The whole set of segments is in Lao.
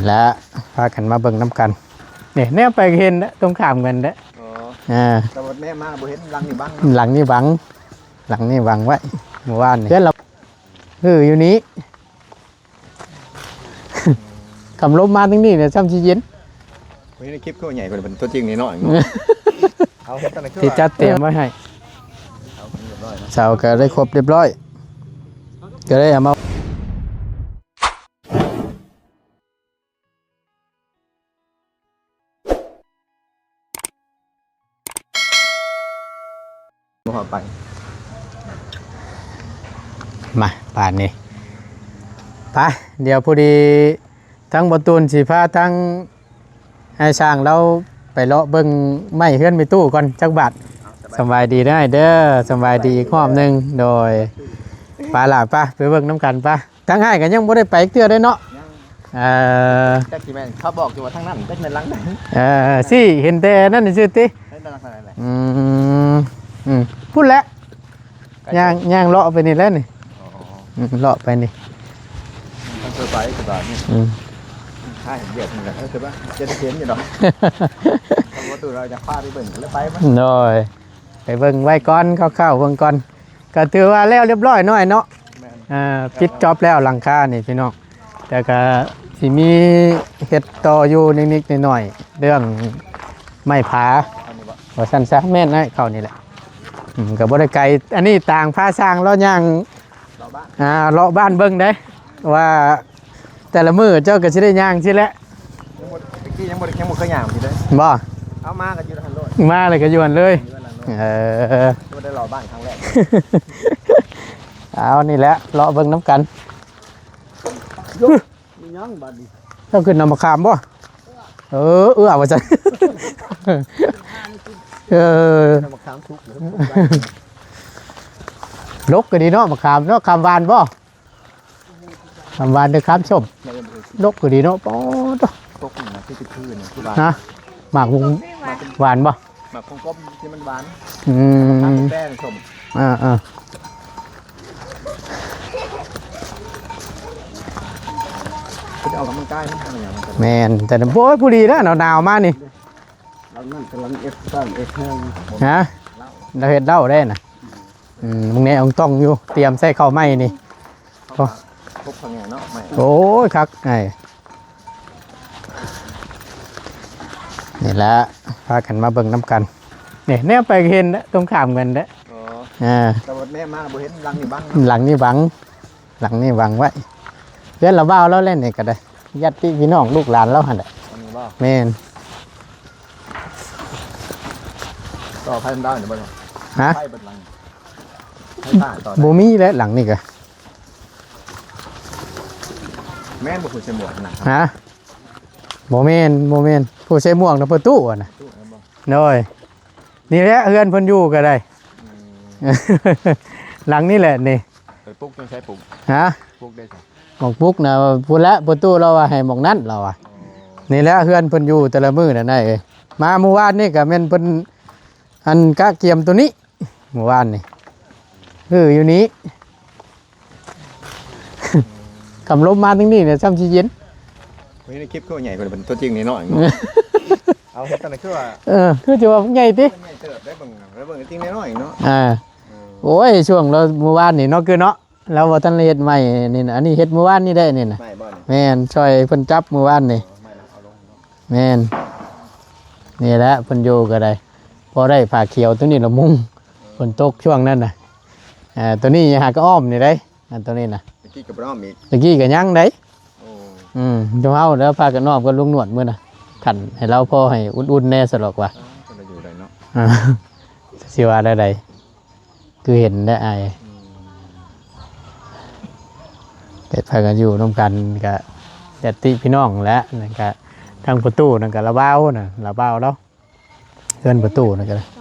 ແລະ ພາກັນມາເບິ່ງນຳກັນ. ນີ້ແນມໄປເຫັນແຫຼະ ຕົງຂ້າມກັນເດ້. ອໍ ເອີ ແຕ່ວ່າແນມມາບໍ່ເຫັນຫຼັງນີ້ບັງເນາະ. ຫຼັງນີ້ບັງ ຫຼັງນີ້ບັງໄວ້ ເມື່ອວານນີ້ ເຮືອນລາວ ເອີ ຢູ່ນີ້. ຄຳລົມມາທາງນີ້ແຫຼະ ຊ່ຳຊິເຢັນ. ເຫັນໃນຄລິບຄືໃຫຍ່ກວ່າ ເປັນຕົວຈິງນີ້ນ້ອຍ. ເອົາເຮັດຕັ້ງແຕ່ ທີ່ຈັດເຕຣຍມໄວ້ໃຫ້ ເອົາເປັນຮຽບຮ້ອຍເນາະ. ເສົາກໍໄດ້ຄົບຮຽບຮ້ອຍ ກໍໄດ້ເອົາມາ ບໍ່ເຂົ້າໄປ. ມາ ບາດນີ້ ໄປ ດຽວພໍດີທາງບໍ່ຕູນຊິພາທາງອ້າຍຊ່າງລາວໄປເລາະເບິ່ງໄມ້ເຮືອນແມ່ຕູ້ກ່ອນຈັກບາດ. ສະບາຍດີເດີອ້າຍເດີ ສະບາຍດີອີກຮອບໜຶ່ງ. ໂດຍ ໄປລະ ໄປ ໄປເບິ່ງນຳກັນ ໄປ. ທາງອ້າຍກໍຍັງບໍ່ໄດ້ໄປເທື່ອເດ້ເນາະ. ຍັງ ເອີ ຈັກຊິແມ່ນ ເຂົາບອກຢູ່ວ່າທາງນັ້ນ ຈັກແມ່ນຫຼັງໃດ. ເອີ ຊີ້ເຫັນແຕ່ນັ້ນຊື່ຕິ. ເຫັນແຕ່ຫຼັງນັ້ນແຫຼະ. ອືມ ອືມ ພຸ້ນແຫຼະ ຍ່າງ ຍ່າງເລາະໄປນີ້ແຫຼະນີ້. ອໍ ອືມ ເລາະໄປນີ້ ມັນຄືໄປສະບາຍນີ້. ອືມ ຫາເຮັດວຽກນີ້ແຫຼະ ເອີ ຄືວ່າຈະໄດ້ເຫັນຢູ່ດອກ. ຄັນບໍ່ຕູ້ ເຮົາຈະພາໄປເບິ່ງ ແລ້ວໄປມັນ. ໂດຍ ໄປເບິ່ງໄວ້ກ່ອນ ຄ່າວໆເບິ່ງກ່ອນ. ກໍຖືວ່າແລ້ວຮຽບຮ້ອຍເນາະ ເນາະ. ແມ່ນ ອ່າ ປິດຈອບແລ້ວຫຼັງຄານີ້ພີ່ນ້ອງ ແຕ່ກໍຊິມີເຮັດຕໍ່ຢູ່ນິດໆໜ້ອຍໆ ເລື່ອງໄມ້ຜາ ອັນນີ້ບໍ່ ວ່າຊັ້ນຊະ. ແມ່ນ ໃນເຂົ້ານີ້ແຫຼະ. ອືມ ກໍບໍ່ໄດ້ໄກ ອັນນີ້ຕ່າງພາຊ່າງເລາະຍ່າງ ເລາະບ້ານ ອ່າ ເລາະບ້ານເບິ່ງເດ້ ວ່າແຕ່ລະມື້ເຈົ້າກໍຊິໄດ້ຍ່າງຊີ້ແຫຼະ. ຍັງບໍ່ ຕະກີ້ຍັງບໍ່ໄດ້ ຍັງບໍ່ເຄີຍຍ່າງຊີ້ເດ້. ບໍ່ ເອົາມາກໍຢູ່ຫັ້ນໂລດ ມາແລ້ວກໍຢູ່ຫັ້ນເລີຍ. ຢູ່ຫັ້ນໂລດ. ເອີ ບໍ່ໄດ້ເລາະບ້ານຄັ້ງແລກ. ເອົາ ນີ້ແຫຼະ ເລາະເບິ່ງນຳກັນ. ໂຍ ມີຫຍັງບາດນີ້ ເຈົ້າຂຶ້ນນຳມະຂາມບໍ່? ເອີ ເອື້ອວ່າຊັ້ນ. ເອີ ມະຂາມສຸກ ດົກກໍດີເນາະ ມະຂາມເນາະ. ຂາມຫວານບໍ່? ຂາມຫວານຫຼືຂາມສົ້ມ? ດົກກໍດີເນາະ. ປອດໂທ້ ຕົກນີ້ນະ ຄືຄືນະ ຄືວ່າ ຮະ ໝາກຫວານບໍ່? ໝາກກົມໆ ທີ່ມັນຫວານ. ອືມ ແປ້ງສົ້ມ. ອ່າໆ ເພິ່ນອອກກຳລັງກາຍນະ. ແມ່ນ ແຕ່ ໂອ້ຍ ຜູ້ດີນະ ໜາວໆມານີ້. ຫຼັງນັ້ນກຳລັງເຮັດສ້າງເຮັດເຮືອນ. ຮະ ລາວເຮັດເລົ້າໄດ້ນະ. ອືມ ບາງແນ່ອອງຕ່ອງຢູ່ ຕຽມໃສ່ເຂົ້າໃໝ່ນີ້. ໂອ້ ຄົບເຂົ້າແໜ່ເນາະ ໃໝ່. ໂອ້ຍ ຄັກ ໄອ້ ນີ້ແຫຼະ ພາກັນມາເບິ່ງນຳກັນ. ນີ້ແນມໄປເຫັນແຫຼະ ຕົງຂ້າມກັນເດ້. ອໍ ເອີ ແຕ່ວ່າແນມມາບໍ່ເຫັນຫຼັງນີ້ບັງເນາະ. ຫຼັງນີ້ບັງ ຫຼັງນີ້ບັງໄວ້ ເຮືອນລາວບ່າວລາວແຫຼະນີ້ກໍໄດ້ ຍາດຕິພີ່ນ້ອງລູກຫຼານລາວຫັ້ນແຫຼະ. ອັນນີ້ບໍ່? ແມ່ນ. ຕໍ່ໄຟມັນໄດ້ນີ້ບໍ່? ຮະ ໄຟເບິດຫຼັງ ໄຟຟ້າຕໍ່ໄດ້. ບໍ່ມີແຫຼະ ຫຼັງນີ້ກໍ ແມ່ນບໍ່ ຜູ້ໃສ່ໝວກນະ? ຮະ ບໍ່ແມ່ນ ບໍ່ແມ່ນ ຜູ້ໃສ່ໝວກນະ ປະຕູຫັ້ນນະ. ປະຕູນັ້ນບໍ່? ໂດຍ ນີ້ແຫຼະ ເຮືອນເພິ່ນຢູ່ກໍໄດ້. ອືມ ຫຼັງນີ້ແຫຼະນີ້. ໄປປຸກຢູ່ໃສປຸກ? ຮະ ປຸກໄດ້ໃສ? ໝ່ອງປຸກນະ ພຸ້ນແຫຼະ ປະຕູລາວວ່າໃຫ້ໝ່ອງນັ້ນ ລາວວ່າ. ອໍ ນີ້ແຫຼະເຮືອນເພິ່ນຢູ່ແຕ່ລະມື້ນັ້ນນະ. ເອີ ມາມື້ວານນີ້ກໍແມ່ນເພິ່ນ ອັນກະກຽມໂຕນີ້ ມື້ວານນີ້ ຄືຢູ່ນີ້. ຄຳລົມມາທາງນີ້ແຫຼະ ຊ່ຳຊິເຢັນ. ເຫັນໃນຄລິບຄືໃຫຍ່ກວ່າ ເປັນຕົວຈິງນີ້ນ້ອຍ. ເອົາເຮັດຕັ້ງແຕ່ຄືວ່າ ເອີ ຄືຈະວ່າໃຫຍ່ຕິ ໃຫຍ່ເຕີບໄດ້ ເບິ່ງ ເບິ່ງຈິງນ້ອຍໆເນາະ. ອ່າ ເອີ ໂອ້ຍ ຊ່ວງລາວມື້ວານນີ້ເນາະ ຄືເນາະ ລາວບໍ່ທັນໄດ້ເຮັດໃໝ່ນີ້ນະ. ອັນນີ້ເຮັດມື້ວານນີ້ໄດ້ນີ້ນະ. ໃໝ່ບໍ່ນີ້? ແມ່ນ ຊ່ອຍເພິ່ນຈັບມື້ວານນີ້. ອໍ ໃໝ່ແລ້ວເອົາລົງເນາະ. ແມ່ນ ນີ້ແຫຼະເພິ່ນຢູ່ກໍໄດ້ ພໍໄດ້ຜ້າຂຽວໂຕນີ້ລະມຸງ. ເອີ ຝົນຕົກຊ່ວງນັ້ນນະ. ອ່າ ໂຕນີ້ຫາກໍອ້ອມນີ້ໄດ໋. ອັນໂຕນີ້ນະ ຕະກີ້ກໍບໍ່ໄດ້ອ້ອມອີກ ຕະກີ້ກໍຍັງໄດ໋. ໂອ້ ອືມ ຈຸເຮົາແລ້ວພາກັນອ້ອມກັບລຸງໜວດມື້ນະ ຂັນໃຫ້ລາວພໍໃຫ້ອຸ່ນໆແດ່ສະດອກວ່າ. ອ່າ ກໍໄດ້ຢູ່ໄດ້ເນາະ. ອ່າ ຊິວ່າແນວໃດ ຄືເຫັນໄດ້ອ້າຍ. ອືມ ເຮັດພາກັນຢູ່ນຳກັນກະຍາດຕິພີ່ນ້ອງແຫຼະ. ນັ້ນກະທາງປະຕູນັ້ນກະລາວບ່າວນະ ລາວບ່າວລາວ ເຮືອນປະຕູນັ້ນກໍໄດ້. ມັ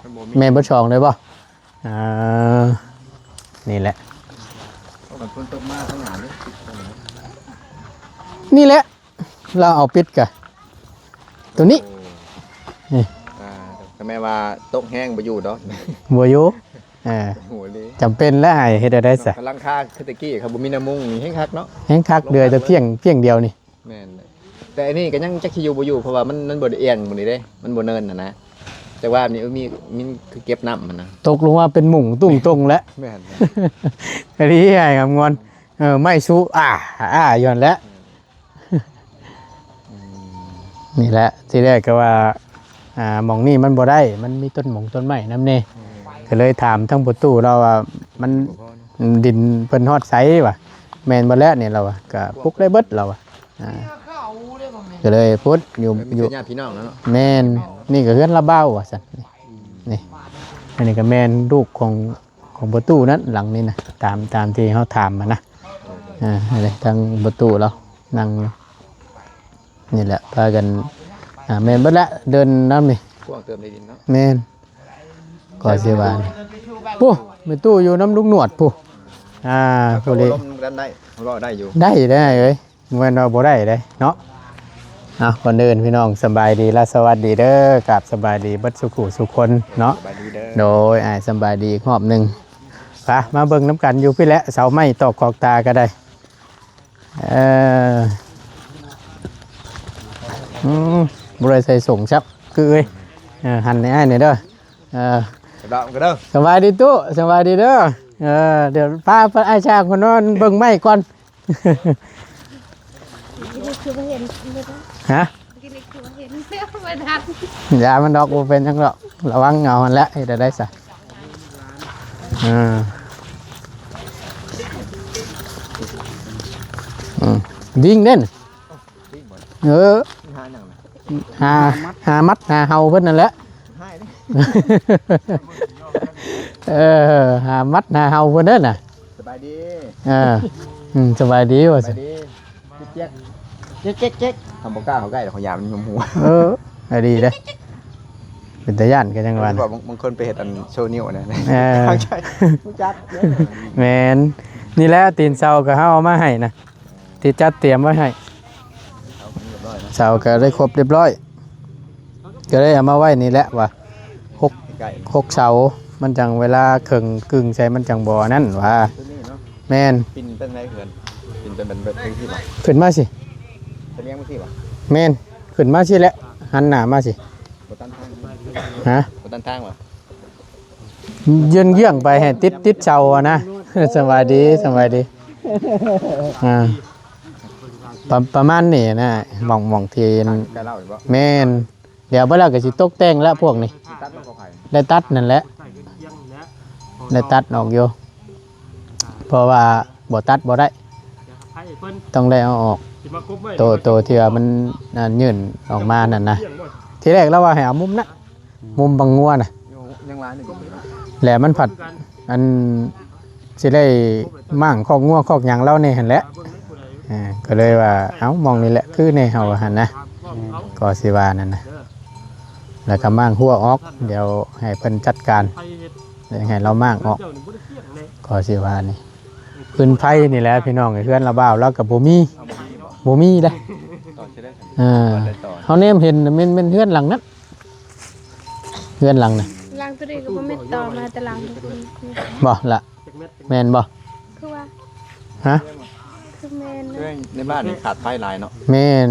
ນບໍ່ມີ ແມ່ນເບິດສອງເລີຍບໍ່? ອ່າ ນີ້ແຫຼະ ເພາະມັນຝົນຕົກມາທາງໜ້ານີ້ ນີ້ແຫຼະ ລາວເອົາປິດກະ ໂຕນີ້ ໂອ້ ນີ້ ອ່າ ກໍແມ່ນວ່າຕົກແຮງບໍ່ຢູ່ດອກ ບໍ່ຢູ່. ເອີ ໂຫເລີຍ ຈຳເປັນແລ້ວ ໃຫ້ເຮັດແນວໃດຊະ? ຫຼັງຄາຄືແຕ່ກີ້ ຄັນບໍ່ມີແນວມຸງນີ້ແຮງຄັກເນາະ ແຮງຄັກ ເຫຼືອແຕ່ພຽງ ພຽງດຽວນີ້. ແມ່ນແຫຼະ ແຕ່ອັນນີ້ກໍຍັງຈັກຊິຢູ່ບໍ່ຢູ່ ເພາະວ່າມັນ ມັນບໍ່ໄດ້ອ່ຽງໝູ່ນີ້ເດ້ ມັນບໍ່ເນີນຫັ້ນນະ ແຕ່ວ່າມີ ມີ ມີຄືເກັບນ້ຳຫັ້ນນະ ຕົກລົງມາເປັນໝຸ່ງຕຸ່ງຕົງແຫຼະ ແມ່ນ ອັນນີ້ໃຫ້ຄຳງອນ ເອີ ໄມ້ຊູ ອາ ອາ ຢູ່ຫັ້ນແຫຼະ ອືມ ນີ້ແຫຼະ ທີແລກກໍວ່າ ອ່າ ໝ່ອງນີ້ມັນບໍ່ໄດ້ ມັນມີຕົ້ນໝົງຕົ້ນໄມ້ນຳແດ່ ອືມ ກໍເລີຍຖາມທາງພໍ່ຕູ້ລາວວ່າ ມັນ ດິນເພິ່ນຮອດໃສວະ ແມ່ນບໍ່ແລ້ວນີ້ລາວວ່າ ກໍປຸກໄດ້ເບິດລາວວ່າ ອ່າ ກໍເລີຍພຸດຢູ່ ເອີ ມີ ຢູ່ ແຕ່ຍາດພີ່ນ້ອງແລ້ວເນາະ ແມ່ນ ນີ້ກໍເຮືອນລາວບ່າວວ່າຊັ້ນ ນີ້ ອັນນີ້ກໍແມ່ນລູກຂອງ ຂອງພໍ່ຕູ້ນັ້ນ ຫຼັງນີ້ນະ ຕາມ ຕາມທີ່ເຮົາຖາມມານະ ອ່າ ນີ້ແຫຼະ ທາງພໍ່ຕູ້ລາວນັ່ງຢູ່ ນີ້ແຫຼະ ພາກັນ ອ່າ ແມ່ນເບິດແຫຼະ ເດີ່ນນຳນີ້ ກວ້າງເຕີບໃນດິນເນາະ ແມ່ນ ກໍຊິວ່າ ໂອ້ ແມ່ຕູ້ຢູ່ນຳລຸງໜວດພຸ້ນ ອ່າ ຜູ້ນີ້ ລົມກັນໄດ້ ເວົ້າໄດ້ຢູ່ ໄດ້ ໄດ້ເອີຍ ບໍ່ແມ່ນວ່າບໍ່ໄດ້ເດ້ເນາະ ເອົາ ກ່ອນອື່ນພີ່ນ້ອງ ສະບາຍດີ ແລະ ສະຫວັດດີເດີ ກາບສະບາຍດີເບິດສູ່ຜູ້ສູ່ຄົນເນາະ ສະບາຍດີເດີ ໂດຍ ອ້າຍ ສະບາຍດີອີກຮອບໜຶ່ງ ໄປ ມາເບິ່ງນຳກັນຢູ່ພີ້ແຫຼະ ເສົາໄມ້ຕອກຂອກຕາກໍໄດ້ ເອີ ອືມ ບໍ່ໄດ້ໃສ່ສົ້ງຊັບ ຄືເອີຍ ເອີ ຫັນໃຫ້ອ້າຍແດ່ເດີ ເອີ ສະບາຍດີຕູ້ ສະບາຍດີເດີ ເອີ ດຽວພາອ້າຍຊ່າງຄົນນອນເບິ່ງໄມ້ກ່ອນ ກິນນີ້ຄືບໍ່ເຫັນ ຮະ ກິນນີ້ຄືບໍ່ເຫັນ ບໍ່ທັນ ຢ່າມັນດອກ ບໍ່ເປັນຫຍັງດອກ ລະວັງເຫງົາຫັ້ນແຫຼະ ເຮັດໄດ້ຊະ ເອີ ອືມ ດິງເດ້ນ ເອີ ຫາຫຍັງນະ ຫາ ຫາມັດຫາເຫົ່າເພິ່ນນັ້ນແຫຼະ ເອີ ຫາມັດຫາເຫົ່າເພິ່ນເດີນະ ສະບາຍດີ ເອີ ອືມ ສະບາຍດີວ່າ ສະບາຍດີ ເຈັກເຈັກ ເຈັກເຈັກ ເຈັກ ເຂົາບໍ່ກ້າເຂົ້າໃກ້ດອກ ເຂົາຢ້ານມັນຍຸມຫົວ ເອີ ອາ ດີເດ້ ເປັນຕາຢ້ານກໍຈັ່ງວ່າ ບາງ ບາງຄົນໄປເຮັດອັນໂຊນິ້ວນະ ເອີ ຮູ້ຈັກເດີ ແມ່ນ ນີ້ແຫຼະ ຕີນເສົາກໍເຮົາເອົາມາໃຫ້ນະ ທີ່ຈັດຕຽມໄວ້ໃຫ້ ເສົາກໍໄດ້ຄົບຮຽບຮ້ອຍ ກໍໄດ້ເອົາມາໄວ້ນີ້ແຫຼະວ່າ ຫົກ ຫົກເສົາ ມັນຈັ່ງເວລາເຄິ່ງກຶ່ງໃສ່ ມັນຈັ່ງບໍ່ອັນນັ້ນວ່າ ແມ່ນ ປີນໄປທາງໃດເຮືອນ ປີນໄປແບບ ແບບຈັ່ງຊີ້ບໍ່ ຂຶ້ນມາຊິ ສະບຽງຈັ່ງຊີ້ບໍ່ ແມ່ນ ຂຶ້ນມາຊິແຫຼະ ຫັນໜ້າມາຊິ ບໍ່ຕັນທາງ ຮະ ບໍ່ຕັນທາງບໍ່ ເຢື້ອງໆໄປໃຫ້ຕິດ ຕິດເສົາຫັ້ນນະ ສະບາຍດີ ສະບາຍດີ ອ່າ ປະ ປະມານນີ້ນະ ໝ່ອງ ໝ່ອງທີ່ ແມ່ນ ດຽວເບິ່ງແລ້ວກໍຊິຕົກແຕ່ງແລ້ວພວກນີ້ ໄດ້ຕັດນັ້ນແຫຼະ ໄດ້ຕັດອອກຢູ່ ເພາະວ່າບໍ່ຕັດບໍ່ໄດ້ ຕ້ອງໄດ້ເອົາອອກ ໂຕ ໂຕທີ່ວ່າມັນ ອັນ ຍື່ນອອກມານັ້ນນະ ທີແລກລາວວ່າໃຫ້ເອົາມຸມນັ້ນ ມຸມບັງງົວນະ ຍັງຫຼາຍໜຶ່ງ ແລ້ວມັນພັດ ອັນ ຊິໄດ້ມ້າງຄອກງົວຄອກຫຍັງລາວແດ່ຫັ້ນແຫຼະ ເອີ ກໍເລີຍວ່າ ເອົ້າ ໝ່ອງນີ້ແຫຼະ ຄືແນ່ເຮົາວ່າຫັ້ນນະ ກໍຊິວ່ານັ້ນນະ ແລ້ວກໍມ້າງຮົ້ວອອກ ດຽວໃຫ້ເພິ່ນຈັດການ ໃຫ້ລາວມ້າງອອກ ກໍຊິວ່ານີ້ ຟືນໄຟນີ້ແຫຼະພີ່ນ້ອງ ເຮືອນລາວບ່າວລາວກໍບໍ່ມີ ບໍ່ມີເດ້ ເອີ ເຮົາແນມເຫັນແມ່ນ ແມ່ນເຮືອນຫຼັງນັ້ນ ເຮືອນຫຼັງນະ ຫຼັງຕົວນີ້ກໍບໍ່ແມ່ນຕໍ່ມາແຕ່ຫຼັງ ບໍ່ລະ ແມ່ນບໍ່? ຄືວ່າ ຮະ? ຄືແມ່ນນະ ໃນບ້ານນີ້ຂາດໄຟຫຼາຍເນາະ ແມ່ນ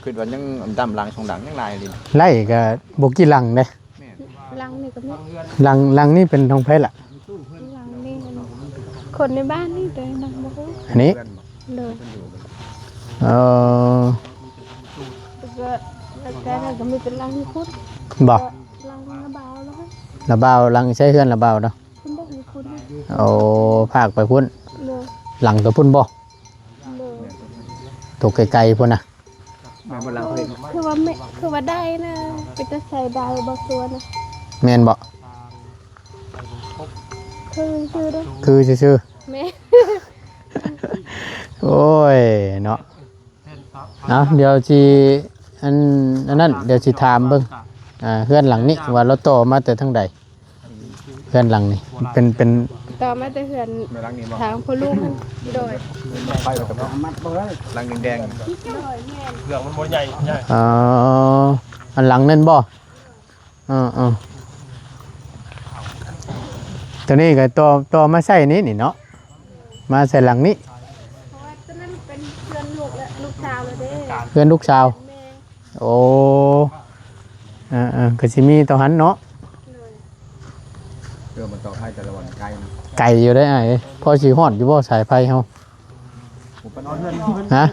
ຄິດວ່າຍັງດຳຫຼັງສອງຫຼັງຍັງຫຼາຍເລີຍ ໄລ່ກໍບໍ່ກີ່ຫຼັງເດ້ ແມ່ນ ຫຼັງນີ້ກໍມີ ຫຼັງ ຫຼັງນີ້ເປັນຂອງໃຜລະ? ຫຼັງນີ້ມັນຄົນໃນບ້ານນີ້ ແຕ່ນຳບໍ່ຮູ້ ອັນນີ້ ໂດຍ ເອີ ແລ້ວກໍ ແລ້ວກໍນັ້ນກໍມີແຕ່ຫຼັງນີ້ພຸ້ນ ບໍ່? ຫຼັງລາວບ່າວແລ້ວ ລາວບ່າວຫຼັງໃຊ້ເຮືອນລາວບ່າວເນາະ ພຸ້ນບໍ່ມີພຸ້ນ ໂອ້ ພາກໄປພຸ້ນ ໂດຍ ຫຼັງຕົວພຸ້ນບໍ່? ໂດຍ ຕົວໄກໆພຸ້ນນະ ແມ່ນບໍ່ຫຼັງເພິ່ນ ຄືວ່າແມ່ ຄືວ່າໄດ້ນະ ເປັນຕາໃຊ້ໄດ້ບໍ່ສ່ວນນະ ແມ່ນບໍ່? ຄືຊື່ເດ້ ຄືຊື່ໆ ແມ່ນ ໂອ້ຍເນາະ ເອົາ ດຽວຊິ ອັນ ອັນນັ້ນ ດຽວຊິຖາມເບິ່ງ ອ່າ ເຮືອນຫຼັງນີ້ວ່າລາວຕໍ່ມາແຕ່ທາງໃດ? ເຮືອນຫຼັງນີ້ເປັນ ເປັນ ຕໍ່ມາແຕ່ເຮືອນ ຫຼັງນີ້ບໍ່? ທາງພໍ່ລຸງຫັ້ນ ໂດຍ ໄປແລ້ວກໍ ຫຼັງແດງໆ ໂດຍ ແມ່ນ ເຄື່ອງມັນບໍ່ໃຫຍ່ ເອີ ອັນຫຼັງນັ້ນບໍ່? ເອີໆ ຕົວນີ້ກໍຕໍ່ ຕໍ່ມາໃສ່ນີ້ ນີ້ເນາະ ມາໃສ່ຫຼັງນີ້ ເພາະວ່າຕົວນັ້ນເປັນເຮືອນລູກແລະ ລູກສາວແລ້ວເດ້ ເຮືອນລູກສາວ. ແມ່ນ. ໂອ້ ເອີໆ ກໍຊິມີເທົ່າຫັ້ນເນາະ. ໂດຍ. ເພື່ອມັນຕໍ່ໄຟແຕ່ລະວັນໄກນະ. ໄກຢູ່ເດ້ອ້າຍເອີຍ. ພໍຊິຮອດຢູ່ບໍ່ສາຍໄຟເຮົາ? ຮະ?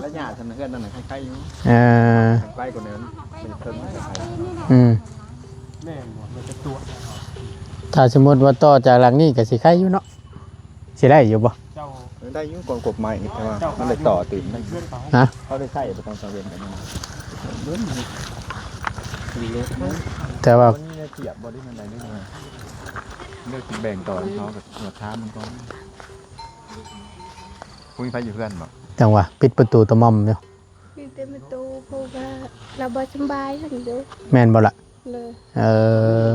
ໄລຍະຊັ້ນເຮືອນນັ້ນນະໄກໆຢູ່. ເອີ. ໄກກວ່ານັ້ນ. ອືມ. ແມ່ນບໍ່? ມັນຈະຕົວະ. ຖ້າສົມມຸດວ່າຕໍ່ຈາກຫຼັງນີ້ກໍຊິໄຄຢູ່ເນາະ. ຊິໄດ້ຢູ່ບໍ່? ເຈົ້າ ເອີ ໄດ້ຢູ່ ກອງກົບໄມ້ນີ້ ແຕ່ວ່າມັນໄດ້ຕໍ່ຕື່ມໄດ້. ຮະ? ເຂົາໄດ້ໃຊ້ໄປຕອນກາງເວັນກັນ. ແຕ່ວ່າມັນມີແນວທຽບບໍ່ໄດ້ ມັນໄດ້ແນວ ແນວຊິແບ່ງຕໍ່ເຂົາກໍຖາມມັນກ່ອນ. ບໍ່ມີໃຜຢູ່ເຮືອນບໍ່? ຈັ່ງວ່າປິດປະຕູຕະໝ່ອມຢູ່. ມີແຕ່ແມ່ຕູ້ ເພາະວ່າລາວບໍ່ສຳບາຍຫັ້ນເດ້. ແມ່ນບໍ່ລະ? ເລີຍ. ເອີ